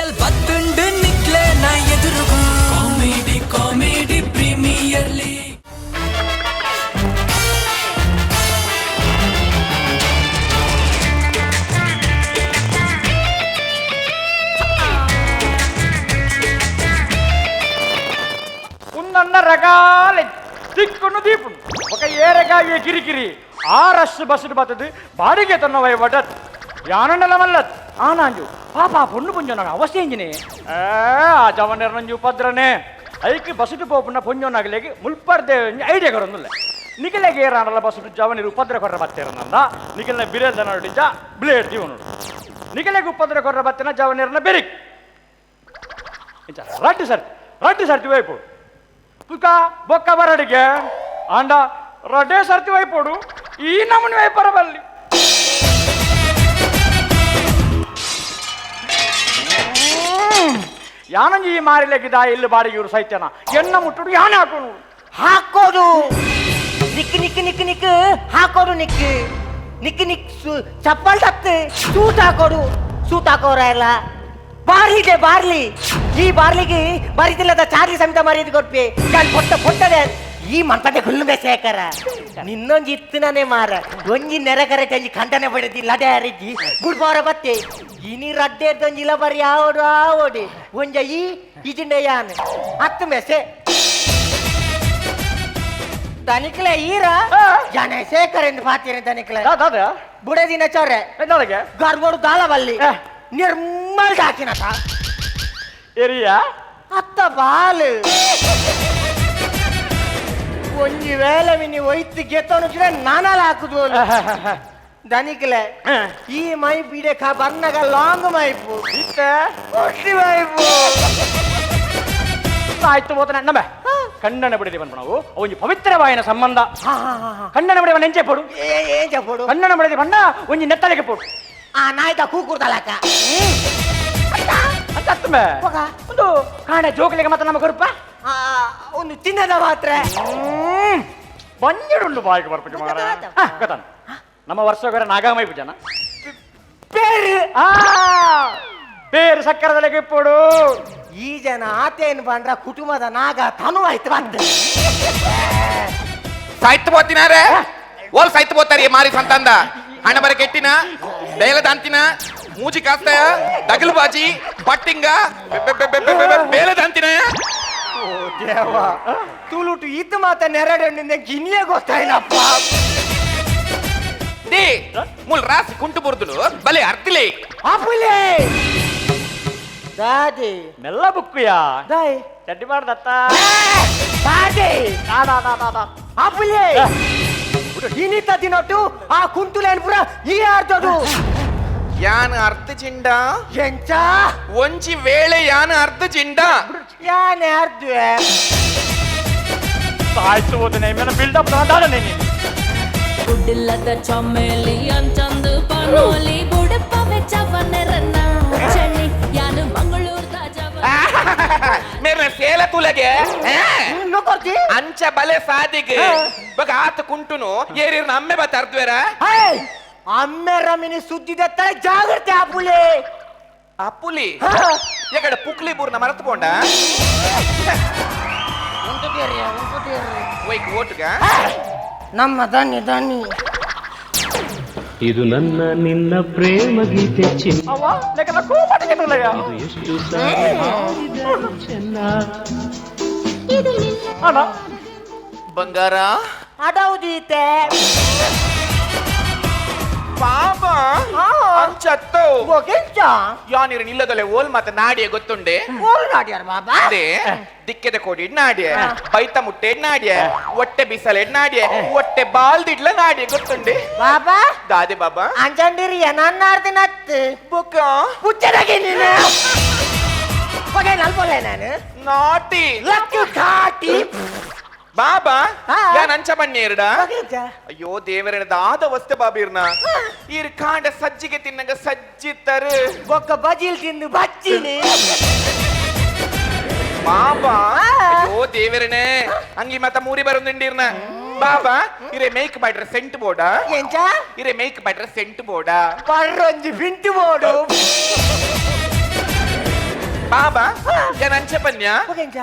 IPL ಬತ್ತುಂಡು ನಿಕ್ಲೆ ನಾ ಎದುರುಗು ಕಾಮಿಡಿ ಕಾಮಿಡಿ ಪ್ರೀಮಿಯರ್ ಲೀಗ್. ಉಂದನ್ನ ರಗಾಲೆ ತಿಕ್ಕುನು ದೀಪುನು ఒక ಏರೆಗಾವಿಯ ಕಿರಿಕಿರಿ ಆ ರಶ್ ಬಸ್ ಬತ್ತದು ಬಾಡಿಗೆ ತನ್ನವೈ ವಡತ್ ಯಾನಂಡಲ ಮಲ್ಲತ್ ಆನಾಂಜು ಪಾಪ ಪೊಣ್ಣು ಪುಂಜೊನಾಗ ಅವಸ್ಥೆ ಇಂಜಿನಿ ಆ ಜವನೆರ್ನಂಜು ಉಪದ್ರನೆ ಐಕ್ ಬಸ್ಸುಟು ಪೋಪುನ ಪೊಂಜೊನಾಗಲೇಗೆ ಮುಲ್ಪರ್ದೆ ಐಡಿಯಾ ಕೊರೊಂದುಲ್ಲ ನಿಖಲೆಗೆ ಏರಾಂಡಲ ಬಸ್ಸುಟು ಜವನಿರು ಉಪದ್ರ ಕೊರ್ರ ಬತ್ತೇರನಂದ ನಿಖಲ್ನ ಬಿರೇಲ್ ದನೊಡಿಜ ಬ್ಲೇಡ್ ದೀವನು ನಿಖಲೆಗೆ ಉಪದ್ರ ಕೊರ್ರ ಬತ್ತಿನ ಜವನಿರ್ನ ಬೆರಿಕ್ ಇಂಚ ರಡ್ಡು ಸರ್ತಿ ರಡ್ಡು ಸರ್ತಿ ವೈಪು ತುಕ ಬೊಕ್ಕ ಬರಡಿಗೆ ಆಂಡ ರಡ್ಡೇ ಸರ್ತಿ ವೈಪೋಡು ಈ ನಮೂನಿ ವೈಪರ ಬಲ್ಲಿ. ಯಾನಂಜಿ ಈ ಮಾರಿಲೆಗಿದ ಇಲ್ಲಿ ಬಾಡಿಗೆ ಇವರು ಸೈತ್ಯನ ಎಣ್ಣ ಮುಟ್ಟುಡು ಯಾನೆ ಹಾಕೋನು. ಹಾಕೋದು ನಿಕ್ ನಿಕ್ ನಿಕ್ ನಿಕ್ ಹಾಕೋದು ನಿಕ್ ನಿಕ್ ನಿಕ್ ಚಪ್ಪಲ್ ತತ್ತು ಸೂಟ್ ಹಾಕೋಡು ಸೂಟ್ ಹಾಕೋರ ಎಲ್ಲ ಬಾರ್ಲಿದೆ ಬಾರ್ಲಿ ಈ ಬಾರ್ಲಿಗೆ ಬರಿತಿಲ್ಲದ ಚಾರ್ಲಿ ಸಮೇತ ಮರ್ಯಾದೆ ಕೊಡ್ಪಿ ನಾನು ಪೊಟ್ಟ ಪೊಟ್ಟದೆ ಈ ಮಂಪತೆ ಗುಲ್ಲು ಬೇಸೇಕರ ನಿನ್ನೊಂಜಿ ಇತ್ತುನೇ ಮಾರ ಒಂಜಿ ನೆರೆ ಕಂಜಿ ಖಂಡನೆ ಬಡದಿ ಲಡೆ ಅರಿಜಿ ಗುಡ್ಬಾರ ಬತ್ತೆ ಇನಿ ರಡ್ಡೆ ಒಂಜಿ ಇಲ್ಲ ಬರಿ ಆವಡು ಆವಡಿ ಒಂಜ ಈ ಇಜಿಂಡೆ ಯಾನ್ ಹತ್ತು ಮೆಸೆ ತನಿಕ್ಲೆ ಈರ ಜನ ಶೇಖರ್ ಎಂದು ಪಾತೀರ ತನಿಕ್ಲೆ ದಾದ ಬುಡದಿನ ಚೊರೆ ದಾದಗೆ ಗರ್ಗೋಡು ದಾಲ ಬಲ್ಲಿ ಆ. ನಿರ್ಮಲ್ ಹಾಕಿನತ ಎರಿಯಾ ಅತ್ತ ಬಾಲ್ ಒಂಜಿ ವೇಳೆ ಮಿನಿ ಒಯ್ತು ಗೆತ್ತೋನು ನಾನಲ್ಲ ಹಾಕುದು ದನಿಕ್ಲೆ ಈ ಮೈಪ್ ಇಡೆ ಖಾ ಬರ್ನಾಗ ಲಾಂಗ್ ಮೈಪು ಇತ್ತ ಒಟ್ಟಿ ಮೈಪು ಆಯ್ತು ಹೋತನ ನಂಬೆ ಕಣ್ಣನ ಬಿಡದಿ ಬಂದ್ಬಿಡವು ಒಂಜಿ ಪವಿತ್ರವಾಯಿನ ಸಂಬಂಧ. ಹಾ ಹಾ ಹಾ ಹಾ ಕಣ್ಣನ ಬಿಡವ ನೆಂಚೆ ಪೋಡು. ಏ ಏನ್ ಚಪ್ಪಡು? ಕಣ್ಣನ ಬಿಡದಿ ಬಣ್ಣ ಒಂಜಿ ನೆತ್ತಲಿಗೆ ಪೋಡು. ಆ ನಾಯ್ದ ಕೂಕುರ್ದಲಕ ಅಂತ ಅತ್ತಮೆ ಹೋಗ. ಒಂದು ಕಾಣ ಜೋಕಲಿಗೆ ಮತ್ತೆ ನಮ್ಮ ಕರುಪ ಆ ಒಂದು ಚಿನ್ನದ ಮಾತ್ರೆ. ಬಂಜಿಡುಂಡು ಬಾಯಿಗೆ ಬರ್ಪುಜಿ ಮಾರ. ಗೊತ್ತಾನ ನಮ್ಮ ವರ್ಷಗರ ನಾಗಾಮೈ ಪೂಜನ ಪೇರು ಆ ಬೇರೆ ಸಕ್ಕರದಲೆಗೆ ಪೋಡು. ಈ ಜನ ಆತೇನು ಬಂದ್ರ ಕುಟುಂಬದ ನಾಗ ತನು ಆಯ್ತು ಬಂತು. ಸಾಯ್ತು పోತಿನಾರೆ ಓಲ್ ಸಾಯ್ತು పోతారు ಈ ಮಾರಿ ಸಂತಂದ ಹಣ ಬರ ಕೆಟ್ಟಿನ ಬೇಲದಾಂತಿನ ಮೂಜಿ ಕಾಸ್ತಾಯ ದಗಲು ಬಾಜಿ ಪಟ್ಟಿಂಗ ಬೇಲದಾಂತಿನ. ಓ ದೇವ ತುಳುಟು ಇದ್ದು ಮಾತ ನೆರಡು ಗಿನ್ನಿಯೇ ಗೊತ್ತಾಯಿನಪ್ಪ. ಡಿ ಮುಲ್ ರಾಸಿ ಕುಂಟು ಬುರ್ದುಡು ಬಲೆ ಅರ್ತಿಲೆ. ಅಪುಲೆ ದಾದಿ ಮೆಲ್ಲ ಬುಕ್ಕುಯಾ ದಾಯ್ ಚಡ್ಡಿ ಮಾಡ್ದತ್ತ ಬಾದೆ ದಾ ದಾ ದಾ ದಾ. ಅಪುಲೆ ಇನಿತ ದಿನೊಟ್ಟು ಆ ಕುಂಟುಲೇನ್ ಪುರ ಈ ಆರ್ತದು. ಯಾನ್ ಅರ್ಧ ಚಿಂಡ ಎಂಚ ಒಂಜಿ ವೇಳೆ ಯಾನ್ ಅರ್ಧ ಚಿಂಡ ಯಾನೆ ಅರ್ದುವೆ. ಆಯ್ತು ಹೋದನೆ ಮೇಲೆ ಬಿಲ್ಡಪ್ ದಾದನೆ ನೀನು. ಕುಡಿಲ್ಲದ ಚೊಮ್ಮೆಲಿ ಅಂಚಂದು ಪನೋಲಿ ಬುಡಪವೆ ಚವನೆರನ್ನ ಚಳಿ ಯಾನು ಮಂಗಳೂರ್ದ ಜವ ಮೇರೆ ಸೇಲ ತುಲಗೆ ಕೊರ್ತಿ ಅಂಚ ಬಲೆ ಸಾದಿಗೆ ಬಗ ಆತ ಕುಂಟುನು ಏರಿರ್ನ ಅಮ್ಮೆ ಬತ್ತ ಅರ್ದ್ವೇರ. ಅಮ್ಮೆರ ಮಿನಿ ಸುದ್ದಿದತ್ತ ಜಾಗ್ರತೆ ಅಪುಲೆ. ಅಪ್ಪುಲಿ ಎಕಡೆ ಪುಕ್ಲಿ ಬೂರ್ನ ಮರತು ಪೋಂಡ ಒಯ್ಕ್ ಓಟ್ಗ. ನಮ್ಮ ದನ್ನಿ ದನ್ನಿ. ಇದು ನನ್ನ ನಿನ್ನ ಪ್ರೇಮ ಗೀತೆ ಚಿನ್ನ. ಅವ್ವ ಲೆಕ್ಕನ ಕೋಪಟಿಗೆ ತುಲಗ. ಇದು ಎಷ್ಟು ಸಾರಿ ಹಾಡಿದರೂ ಚೆನ್ನ. ಅಣ್ಣ ಬಂಗಾರ ಅದೌದೀತೆ. ಪಾಪ ಅಂಚತ್ತೋ ಕೆಂಚ ಯಾನಿರ ನಿಲ್ಲದೊಲೆ ಓಲ್ ಮಾತ ನಾಡಿಯ ಗೊತ್ತುಂಡೆ. ಓಲ್ ನಾಡ್ಯಾರ ಬಾಬಾ. ಅದೇ ದಿಕ್ಕೆದ ಕೋಡಿ ನಾಡಿಯ ಬೈತ ಮುಟ್ಟೆ ನಾಡಿಯ ಒಟ್ಟೆ ಬಿಸಲೆ ನಾಡಿಯ ಒಟ್ಟೆ ಬಾಲ್ದಿಡ್ಲ ನಾಡಿಯ ಗೊತ್ತುಂಡೆ. ಬಾಬಾ ದಾದೆ ಬಾಬಾ ಅಂಜಂಡಿರಿ ನನ್ನಾರ್ದಿನ ನತ್ತು ಬೊಕ್ಕ ಪುಚ್ಚದಾಗೆ ನೀನು ಹೊಗೆ ನಲ್ಪೊಲ್ಲೆ ನಾನು ನಾಟಿ ಲಕ್ಕು ಕಾಟಿ ಬಾಬಾ ಆ. ಯಾನ್ ಅಂಚ ಬನ್ನಿ ಎರಡ. ಹೊಗೆಂಚ? ಅಯ್ಯೋ ದೇವರೇ ದಾದ ವಸ್ತೆ ಬಾಬೀರ್ನ ಈರ್ ಕಾಂಡ ಸಜ್ಜಿಗೆ ತಿನ್ನಗ ಸಜ್ಜಿ ತರು. ಬೊಕ್ಕ ಬಜಿಲ್ ತಿಂದು ಬಚ್ಚಿನಿ. ಬಾಬಾ ಆ. ಅಯ್ಯೋ ದೇವರನೇ ಅಂಗಿ ಮತ್ತ ಮೂರಿ ಬರೋದಿಂಡಿರ್ನ ಬಾಬಾ ಇರೆ ಮೇಕ್ ಮಾಡ್ರೆ ಸೆಂಟ್ ಬೋರ್ಡಾ? ಎಂಚ? ಇರೆ ಮೇಕ್ ಮಾಡ್ರೆ ಸೆಂಟ್ ಬೋರ್ಡಾ? ಪರ್ರೊಂಜಿ ಬಿಂಟು ಬೋಡು. ಬಾಬಾ ಏನ್ ಪನ್ಯ ಒಗೆಂಜ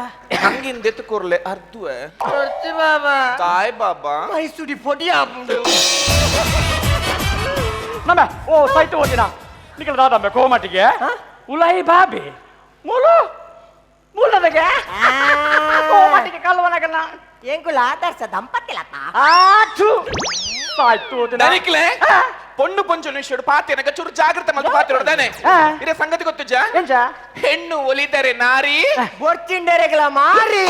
ಹಂಗಿಂದೆತ್ತು ಕೊರ್ಲೆ ಅರ್ದುವೆ ಕೊರ್ಚಿ ಬಾಬಾ ತಾಯ್ ಬಾಬಾ ಮೈಸೂರಿ ಪೊಡಿ ಆಪುಂಡು ನಮ್ಮ ಓ ಸೈತು ಓದಿನ ನಿಕಲ ದಾದಂಬೆ ಕೋಮಟಿಗೆ ಉಲೈ ಬಾಬಿ ಮೂಲು ಮೂಲದಗೆ ಕೋಮಟಿಗೆ ಕಲ್ವನಗನ ಎಂಕುಲ ಆದರ್ಶ ದಂಪತಿಲಪ್ಪ ಆಚು ಸಾಯ್ತು ಓದಿನ ದನಿಕ್ಲೆ ಪೊಣ್ಣು ಪೊಂಚು ನಿಶುಡು ಪಾತೆನಗ ಚೂರು ಜಾಗೃತ ಮಲ್ತು ಪಾತೆ ದಾನೆ ಇದೇ ಸಂಗತಿ ಗೊತ್ತುಜ ಎಂಚ ಹೆಣ್ಣು ಒಲಿದರೆ ನಾರಿ ಬೊರ್ಚಿಂಡರೆಗಳ ಮಾರಿ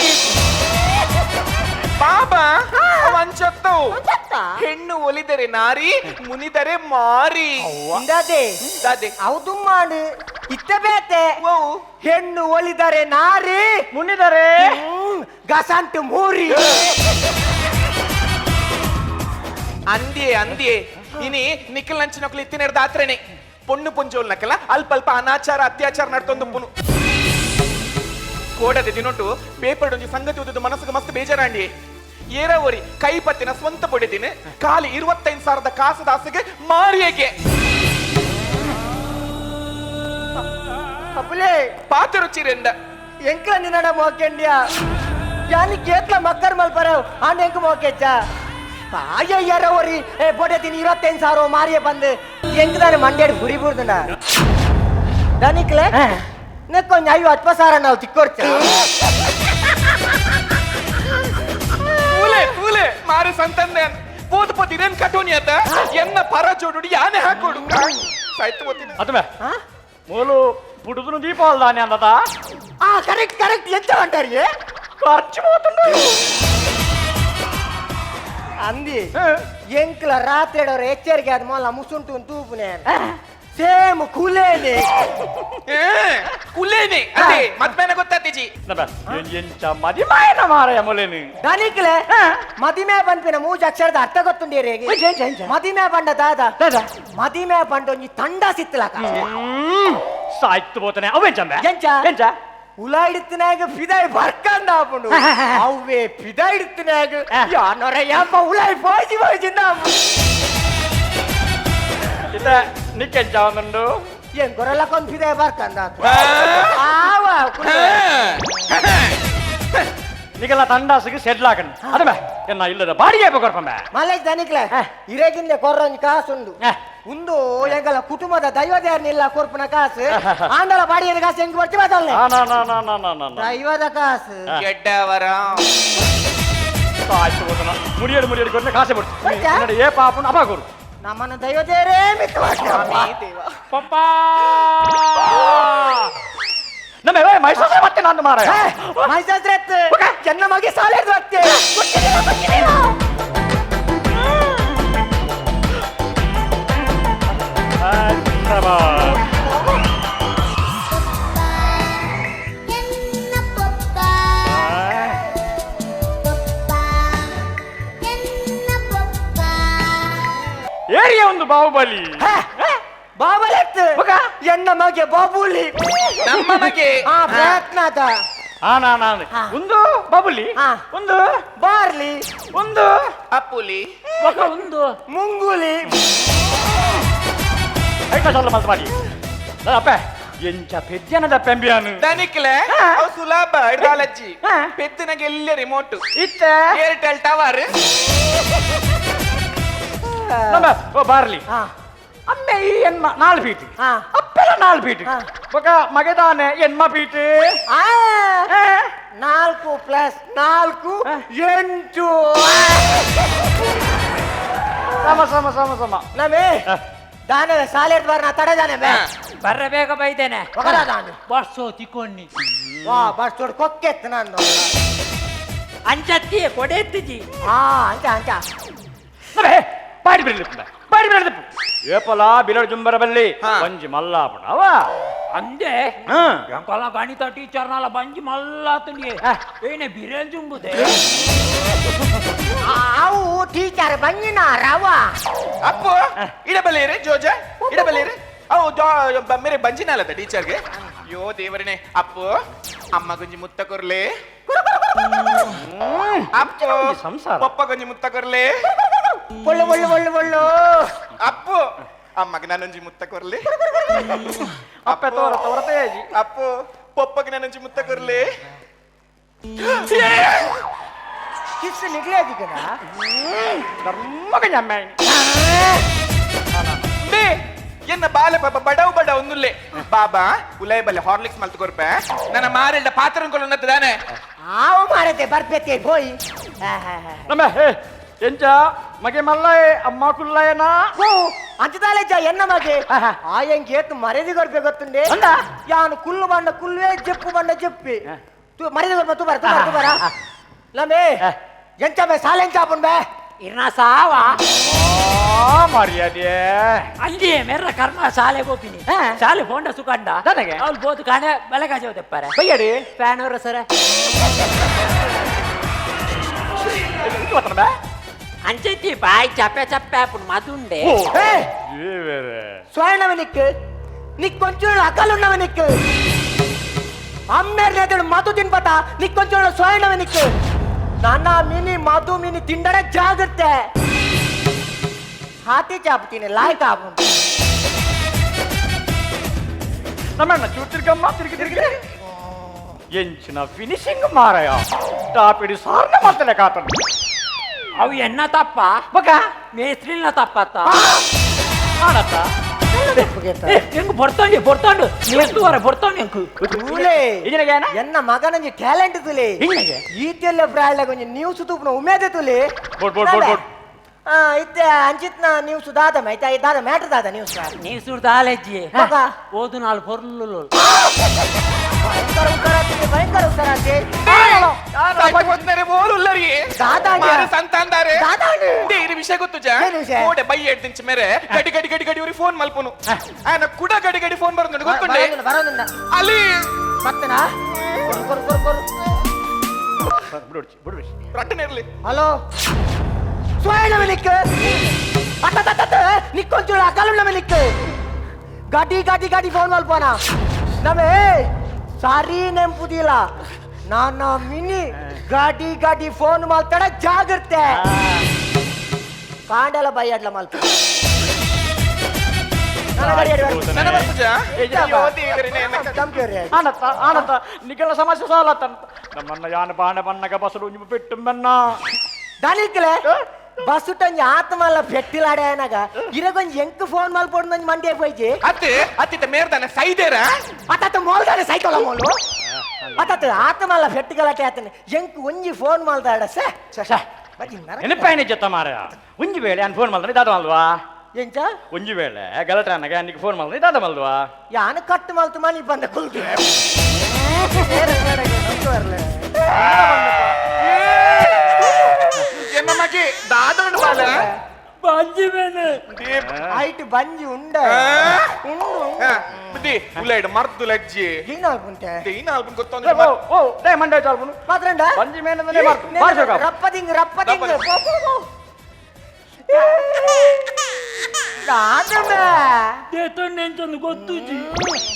ಬಾಬಾ ಅವಂಚತ್ತು ಹೆಣ್ಣು ಒಲಿದರೆ ನಾರಿ ಮುನಿದರೆ ಮಾರಿ ಇಂದದೆ ದಾದೆ ಹೌದು ಮಾಡು ಇತ್ತ ಬೇತೆ ಓ ಹೆಣ್ಣು ಒಲಿದರೆ ನಾರಿ ಮುನ್ನಿದರೆ ಗಸಂಟು ಮೂರಿ ಅಂದಿಯೇ ಅಂದಿಯೇ ಇನಿ ನಿಖಲ್ ನಂಚಿನೊಕ್ಲು ಇತ್ತಿನ ದಾತ್ರೇನೆ ಪೊಣ್ಣು ಪೊಂಜೋಲ್ ನಕಲ ಅಲ್ಪ ಅಲ್ಪ ಅನಾಚಾರ ಅತ್ಯಾಚಾರ ನಡ್ತೊಂದು ಪುನು ಕೋಡದೆ ದಿನೊಟು ಪೇಪರ್ ಒಂಜಿ ಸಂಗತಿ ಓದಿದ್ದು ಮನಸ್ಸಿಗೆ ಮಸ್ತ್ ಬೇಜಾರಾಂಡಿ ಏರ ಒರಿ ಕೈ ಪತ್ತಿನ ಸ್ವಂತ ಪೊಡಿದಿನ ಖಾಲಿ 25,000 ಕಾಸದಾಸೆಗೆ ಮಾರಿಯಗೆ ಅಪ್ಪುಲೇ ಪಾತೆ ರುಚಿರೆಂದ ಎಂಕ್ಲ ನಿನ್ನಡ ಮೋಕೆಂಡ್ಯಾ ಯಾನಿ ಕೇತ್ಲ ಮಕ್ಕರ್ ಮಲ್ಪರವ್ ಆಂಡ ಎಂಕ್ ಮೋಕೆಚ್ಚ ಅಯ್ಯಯ್ಯರ ಒರಿ ಏ ಬೊಡೆದಿನ 25,000 ಮಾರಿಯ ಬಂದು ಎಂಕ್ ತಾನೆ ಮಂಡ್ಯಡ್ ಹುರಿ ಬುರ್ದುಂಡ ದನಿಕ್ಲೆ ನೆಕ್ಕೊಂಜಿ 50 ನಾವು ತಿಕ್ಕೊರ್ಚ ತೂಲೆ ತೂಲೆ ಮಾರಿ ಸಂತಂದೆ ಪೋದು ಪೋದು ಇದೇನ್ ಕಟೋನಿ ಆತ ಎನ್ನ ಪರ ಜೋಡು ಯಾನೆ ಹಾಕೋಡು ಸಾಯ್ತು ಓದಿನ ಅದುಮೆ ಮೂಲು ಪುಡುದುನು ದೀಪಾವಳಿ ದಾನೆ ಅಂದದ ಆ ಕರೆಕ್ಟ್ ಕರೆಕ್ಟ್ ಎಂತ ಅಂటారు ಖರ್ಚು పోతుండు ಅಂದಿ ಎಂಕ್ಲ ರಾತ್ರಿ ಎಚ್ಚರಿಕೆ ಆದ ಮೊಲ್ಲ ಮುಸುಂಟು ತೂಪುನೆ ಸೇಮ್ ಕುಲೇನೆ ಕುಲೇನೆ ಅದೇ ಮದ್ಮೇನೆ ಗೊತ್ತಾತಿಜಿ ಎಂಚ ಮದಿಮಾಯನ ಮಾರಾಯ ಮೊಲೆನು ದನಿಕ್ಲೆ ಮದಿಮೆ ಪನ್ಪಿನ ಮೂಜ್ ಅಕ್ಷರದ ಅರ್ಥ ಗೊತ್ತುಂಡೇರಿ ಮದಿಮೆ ಬಂಡ ದಾದ ಮದಿಮೆ ಬಂಡ ಒಂಜಿ ತಂಡ ಸಿತ್ತಲಕ ಸಾಯ್ತು పోತಾನೆ ಅವೆಂಚಂಬೆ ಎಂಚ? ಎಂಚ ಉಲ ಇಡ್ತಿನಾಗ ಫಿದಾಯ್ ಬರ್ಕಂದ ಆಪುಂಡು ಅವ್ವೇ ಫಿದಾಯ್ ಇಡ್ತಿನಾಗ ಯಾನೊರ ಯಪ್ಪ ಉಲಾಯ್ ಪೋಜಿ ಪೋಜಿಂದ ಇತ ನಿಕ್ಕೆಂಚ ಒಂದುಂಡು ಏನ್ ಗೊರಲಕ್ಕೊಂದು ಫಿದಾಯ್ ಬರ್ಕಂದ ಆವ ನಿಗೆಲ್ಲ ತಂಡಾಸಿಗೆ ಸೆಟ್ಲ್ ಹಾಕಂಡ್ ಅದುಮೆ ಎನ್ನ ಇಲ್ಲದ ಬಾಡಿಗೆ ಕೊರ್ಪಂಬೆ ಮಲೇಶ್ ದನಿಕ್ಲೆ ಇರೇಗಿಂದೆ ಕೊರ್ರೊಂಜಿ ಕಾಸುಂಡು ಉಂದು ಎಂಗಲ ಕುಟುಂಬದ ದೈವದೇರ್ನಿಲ್ಲ ಕೊರ್ಪುನ ಕಾಸು ಆಂಡಲ ಬಾಡಿಯದ ಕಾಸು ಹೆಂಗ್ ಬರ್ತಿ ಮಾತಲ್ಲ ದೈವದ ಕಾಸು ಎಡ್ಡವರ ಸಾಯ್ತು ಹೋದನ ಮುಡಿಯಡು ಮುಡಿಯಡು ಕೊಟ್ಟರೆ ಕಾಸೆ ಕೊಡ್ತಾ? ಬಿಡ್ತು ಏ ಪಾಪನ ಅಪ ಕೊರು ನಮ್ಮನ್ನ ದೈವದೇರೇ ಮಿತ್ತು ಪಪ್ಪ ನಮ್ಮ ಮೈಸೂರು ಮತ್ತೆ ನಾನು ಮಾರಾಯ ಮೈಸಾಸ್ತ್ರ ಚೆನ್ನ ಮಗೆ ಸಾಲೇರ್ದು ಅತ್ತೆ ಎನ್ನ ಪಪ್ಪ ಪಪ್ಪ ಎನ್ನ ಪಪ್ಪ ಏರಿಯ ಒಂದು ಬಾಹುಬಲಿ ಬಾಬಲೆತ್ತು ಎನ್ನ ಮಗೆ ಬಾಬುಲಿ ನಮ್ಮ ಮಗೆ ಆ ಪ್ರಯತ್ನ ಆತ ಆ ಒಂದು ಬಬುಲಿ ಒಂದು ಬಾರ್ಲಿ ಒಂದು ಅಪ್ಪುಲಿ ಒಂದು ಮುಂಗುಲಿ ಐಟ ಸಲ್ಲ ಮಲ್ತ ಮಾಡಿ ಅಪ್ಪ ಎಂಚ ಪೆದ್ಯನದ ಪೆಂಬಿಯಾನು ದನಿಕ್ಲೆ ಅವು ಸುಲಭ ಹಿಡ್ದಾಲಜ್ಜಿ ಪೆತ್ತಿನಾಗ ಎಲ್ಲ ರಿಮೋಟ್ ಇತ್ತ ಏರ್ಟೆಲ್ ಟವರ್ ನಮ್ಮ ಓ ಬಾರ್ಲಿ ಅಮ್ಮೆ ಈ ಎನ್ಮ ನಾಲ್ ಫೀಟ್ ಅಪ್ಪೆಲ್ಲ 4 ಫೀಟ್ ಬೊಕ ಮಗದಾನೆ ಎನ್ಮ ಫೀಟ್ 4 + 4 8 ಸಮ ಸಮ ಸಮ ಸಮ ನಮೇ ದಾನವೇ ಸಾಲೇರ್ದು ಬಾರ ನಾ ತಡೆದಾನೆ ಬೇ ಬರ್ರ ಬೇಗ ಬೈದೇನೆ ಒಗದಾದಾಂಡು ಬಸ್ಸು ತಿಕ್ಕೊಣ್ಣಿ ವಾ ಬಸ್ ಚೋಡ್ ಕೊಕ್ಕೆತ್ತು ನಾನು ಅಂಚತ್ತಿ ಕೊಡೆತ್ತಿಜಿ ಆ ಅಂಚ ಅಂಚ ನಮೇ ಬಾಡಿ ಬಿಡಲಿ ಬಾಡಿ ಬಿಡಲಿ ಏಪಲ ಬಿಲಡ್ ಜುಂಬರ ಬಲ್ಲಿ ಬಂಜಿ ಮಲ್ಲಾಪಣ ಅವ ಅಂದೆ ಎಂಕಲ ಗಣಿತ ಟೀಚರ್ನಲ್ಲ ಬಂಜಿ ಮಲ್ಲಾತುಂಡಿ ಏನೇ ಬಿರೇಲ್ ಜುಂಬುದೆ ಅವು ಟೀಚರ್ ಬಂಜಿನ ರವ ಅಪ್ಪು ಇಡಬಲ್ಲೇರಿ ಜೋಜ ಇಡಬಲ್ಲೇರಿ ಅವು ಮೇರೆ ಬಂಜಿನಾಲದ ಟೀಚರ್ಗೆ ಅಯ್ಯೋ ದೇವರನೇ ಅಪ್ಪು ಅಮ್ಮ ಗುಂಜಿ ಮುತ್ತ ಕೊರ್ಲೆ ಅಪ್ಪು ಸಂಸಾರ. ಪಪ್ಪ ಗುಂಜಿ ಮುತ್ತ ಕೊರ್ಲೆ ಒಳ್ಳು ಒಳ್ಳು ಒಳ್ಳು ಒಳ್ಳು ಅಪ್ಪು ಅಮ್ಮಗೆ ನಾನೊಂಜಿ ಮುತ್ತ ಕೊರ್ಲೆ ಅಪ್ಪೆ ತೋರ ತೋರ ತೇಜಿ ಅಪ್ಪು ಪಪ್ಪಗೆ ನನಂಚಿ ಮುತ್ತ ಕೊರ್ಲೆ. ಕಿಸ್ ನಿಗ್ಲೇ ದಿಕ್ಕನ ಧರ್ಮಗ ഞമ്മ they ಎನ್ನ ಬಾಲೆ ಪಾಪ ಬಡವ್ ಬಡ ಒಂದುಲ್ಲೆ ಬಾಬಾ ಉಲೈ ಬಲ್ಲೆ ಹಾರ್ಲಿಕ್ಸ್ ಮಲ್ತು ಕೊರ್ಪೆ ನನ್ನ ಮಾರೆಲ್ಡ ಪಾತ್ರ ಕೊಲ್ಲುನ್ನತ್ತಾನೆ. ಆವು ಮಾರತೆ ಬರ್ಪೆತ್ತೆ ಪೋಯಿ. ನಮ್ಮ ಹೇ ಎಂಚ ಮಗೆ ಮಲ್ಲಾಯೆ ಅಮ್ಮ ಕುಲ್ಲಾಯನಾ? ಓ ಅಂಚದಾಲೆ ಜ ಎನ್ನ ಮಗೆ ಆಯಂಗೆ ಏತು ಮರೆದಿ ಕೊರ್ಪೆ ಗೊತ್ತುಂಡೆ? ಯಾನು ಕುಲ್ಲು ಬಂಡ ಕುಲ್ಲುವೆ, ಜಪ್ಪು ಬಂಡ ಜಪ್ಪಿ ತು ಮರೆದಿ ಕೊರ್ಪ. ತುಬಾರ ತುಬಾರ ತುಬಾರ ಲಮೆ. ಎಂಚ ಬೆ ಸಾಲೆ ಎಂಚ ಆಪುಂಡ್ ಬೆ? ಇರ್ನ ಸಾವಾ. ಮರ್ಯಾದೆ. ಅಂಜಿ ಮೆರ್ರ ಕರ್ಮ ಶಾಲೆ ಗೋಪಿನಿ. ಶಾಲೆ ಫೋಂಡ ಸುಖಂಡ. ನನಗೆ? ಅವ್ಳು ಬೋದು ಕಾಣೆ ಬೆಳಗಾಜ ತೆಪ್ಪಾರೆ. ಬಯ್ಯಡಿ. ಫ್ಯಾನ್ ಅವರ ಸರ. ಅಂಚೈತಿ ಬಾಯ್ ಚಪ್ಪೆ ಚಪ್ಪೆ ಆಪುಂಡು ಮದುಂಡೆ. ಏ ಸ್ವರ್ಣವ ನಿಕ್ ನಿಕ್ ಕೊಂಚು ಅಕಲುಣ್ಣವ ನಿಕ್ ಅಮ್ಮೇರ್ ನೇತಳು ಮಧು ತಿನ್ಪತ ನಿಕ್ ಕೊಂಚು ಸ್ವರ್ಣವ ನಿಕ್ ನನ್ನ ಮಿನಿ ಮಧು ಮಿನಿ ತಿಂಡರೆ ಜಾಗ್ರತೆ ಹಾತಿ ಚಾಪ್ತೀನಿ ಲಾಯ್ಕ ಆಪುಂಡು. ನಮ್ಮಣ್ಣ ಚೂರು ತಿರ್ಗಮ್ಮ, ತಿರುಗಿ ತಿರುಗಿ ಎಂಚಿನ ಫಿನಿಶಿಂಗ್ ಮಾರಾಯ, ಟಾಪಿಡಿ ಸಾರ್ನ ಮಾಡ್ತಲೆ ಕಾತನು. ಅವು ಎನ್ನ ತಪ್ಪ? ಬಕ ಮೇಸ್ತ್ರಿನ ತಪ್ಪತ್ತ. ಆನತ್ತ. ಹೆಂಗ್ ಬರ್ತಂಡಿ ಬರ್ತಂಡು ಮೇಸ್ತು ವರ ಬರ್ತಂಡು ಎಂಕು. ತೂಲೆ. ಇಂಜಿನಗೆ ಏನ? ಎನ್ನ ಮಗನಂಜಿ ಟ್ಯಾಲೆಂಟ್ ತುಲೆ. ಇಂಜಿನಗೆ? ಈತೆಲ್ಲ ಪ್ರಾಯಲ ಕೊಂಚ ನ್ಯೂಸ್ ತೂಪುನ ಉಮೇದ ತುಲೆ. Boat boat boat boat. ಆ ಇತ್ತೆ ಅಂಚಿತ್ನ ನ್ಯೂಸ್ ದಾದ ಮೈತ ದಾದ ಮ್ಯಾಟರ್ ದಾದ ನ್ಯೂಸ್? ನ್ಯೂಸ್ ದಾಲೆಜ್ಜಿ. ಬಕ? ಓದು ನಾಲ್ ಪೊರ್ಲು. ಭಯಂಕರ ಉತ್ತರಾತಿ, ಭಯಂಕರ ಉತ್ತರಾತಿ. ಹೋದ್ನರೆ ಓಲುಲ್ಲರಿ. ದಾದಾಂಗೆ. ಮಾರೆ ಸಂತಾಂದಾರೆ. ದಾದಾಂಗೆ. They ಇರು ವಿಷಯ ಗೊತ್ತುಜ? ಏನು ವಿಷಯ? ಓಡೆ ಬೈ ಎಡ್ದಿಂಚ ಮೇರೆ ಗಡಿ ಗಡಿ ಗಡಿ ಗಡಿ ಉರಿ ಫೋನ್ ಮಲ್ಪುನು. ಆನ ಕುಡ ಗಡಿ ಗಡಿ ಫೋನ್ ಬರೋದು ಗೊತ್ತುಂಡೆ? ಬರೋದಿಲ್ಲ, ಬರೋದಿಲ್ಲ. ಅಲ್ಲಿ ಮತ್ತನಾ ಕೊರು ಕೊರು ಕೊರು ಕೊರು. ಬಿಡು ಬಿಡು. ರಟ್ಟನೆ ಇರ್ಲಿ. ಹಲೋ, ಸ್ವಯಣವ ನಿಕ್ ಅತ್ತ ನಿಕ್ಕೊಂಚೂರು ಅಕಲುಣ್ಣವ ನಿಕ್ ಗಾಡಿ ಗಾಡಿ ಗಾಡಿ ಫೋನ್ ಮಲ್ಪೋಣ ನಮೇ ಸಾರಿ ನೆಂಪುದಿಲ್ಲ. ನಾನ ಮಿನಿ ಗಾಡಿ ಗಾಡಿ ಫೋನ್ ಮಾಡ್ತಾಡ ಜಾಗ್ರತೆ ಕಾಂಡಲ ಬೈಯಾಡ್ಲ ಮಲ್ಪ. ನನ್ನ ಬರ್ಪುಜ? ಅಯ್ಯೋ ದೇವರೇ, ನನ್ನ ಆನತ್ತ ಆನತ್ತ ನಿಗಲ ಸಮಸ್ಯೆ ಸಾಲ ತನ್ನ ನಮ್ಮನ್ನ ಯಾನ ಬಾಣ ಬನ್ನಗ ಬಸರು ನಿಮ್ಮ ಪೆಟ್ಟು ಮೆನ್ನ. ದಾನಿಕ್ಲೆ ಬಸ್ಸುಟಂಜಿ ಆತ್ಮಲ್ಲ ಪೆಟ್ಟಿಲಾಡೇನಾಗ ಇರಗೊಂಜಿ ಎಂಕ್ ಫೋನ್ ಮಲ್ಪೊಡು ಮಂಡ್ಯ ಪೋಯ್ಜಿ. ಅತ್ತೆ ಅತ್ತಿತ್ತ ಮೇರ್ದಾನೆ ಸೈದೇರ. ಅತ್ತತ್ತ ಮೋಲ್ದಾನೆ ಸೈಕೋಲ ಮೋಲು. ಅತ್ತತ್ತ ಆತ್ಮಲ್ಲ ಪೆಟ್ಟಿಗಲಾಟೆ ಆತನೆ ಎಂಕ್ ಒಂಜಿ ಫೋನ್ ಮಲ್ದಾಡ ಸೆ ಬಜ್ಜಿ ನರಕ. ನೆನಪಾಯಿನ ಜೊತೆ ಮಾರಾಯ, ಒಂಜಿ ವೇಳೆ ಅನ್ ಫೋನ್ ಮಲ್ದ್ರೆ ದಾದ ಮಲ್ವಾ? ಎಂಚ? ಒಂಜಿ ವೇಳೆ ಗಲಟೆ ಅನ್ನಗ ಅನ್ನಿಗೆ ಫೋನ್ ಮಲ್ದ್ರೆ ದಾದ ಮಲ್ವಾ? ಯಾನು ಕಟ್ಟು ಮಲ್ತು ಮನಿ ಬಂದ ಕುಲ್ದು. ಎನ್ನ ಮಗೆ ದಾದಂಡು ಬಾಲ. ಬಂಜಿ ಮೇನೆ. ಐಟ್ ಬಂಜಿ ಉಂಡ ಉಂಡು. ಬುದ್ಧಿ ಉಲೈಡ್ ಮರ್ದು ಲಜ್ಜಿ. ಏನಾಗುಂಟೆ? ದೇನ ಆಲ್ಬನ್ ಗೊತ್ತೊಂದು. ಓ ಓ ಡೇ ಮಂಡೆ ಚಾಲ್ಪುನು. ಮಾತ್ರಂಡ ಬಂಜಿ ಮೇನದನೆ ಮಾರ್ತು ಬಾರ್ಸೋಕ. ರಪ್ಪದಿಂಗ್ ರಪ್ಪದಿಂಗ್ ಪೋ ಪೋ ಪೋ. ದಾದಮೆ. ದೇತೊಂದು ಗೊತ್ತುಜಿ.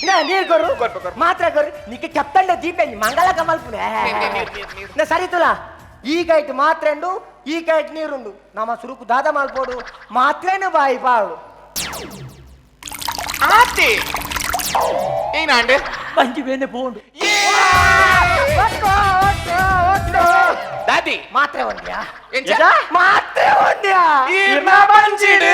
ನಾ ನೀರ್ ಕೊರು. ಕೊರ್ಪೆ, ಕೊರ್ಪೆ. ಮಾತ್ರ ಕೊರು ನಿಕ್ಕೆ ಕೆತ್ತಂಡ ದೀಪ ಮಂಗಲ ಕಮಲ್ಪುನೆ. ನಾ ಸರಿ ತುಲ ಈ ಕೈಟ್ ಮಾತ್ರೆಂಡು ಈ ಕೈಟ್ ನೀರುಂಡು ನಮ್ಮ ಸುರುಕು ದಾದ ಮಲ್ಪೋಡು ಮಾತ್ರೇನು ಬಾಯಿ ಪಾಡು. ಆತಿ ಏನಾಂಡೆ? ಬಂಜಿ ಬೇನೆ ಪೋಂಡು. ದಾದಿ. ಮಾತ್ರೆ ಒಂದ್ಯಾ? ಎಂಚ? ಮಾತ್ರೆ ಒಂದ್ಯಾ? ಈರ್ನ ಬಂಜಿಡು.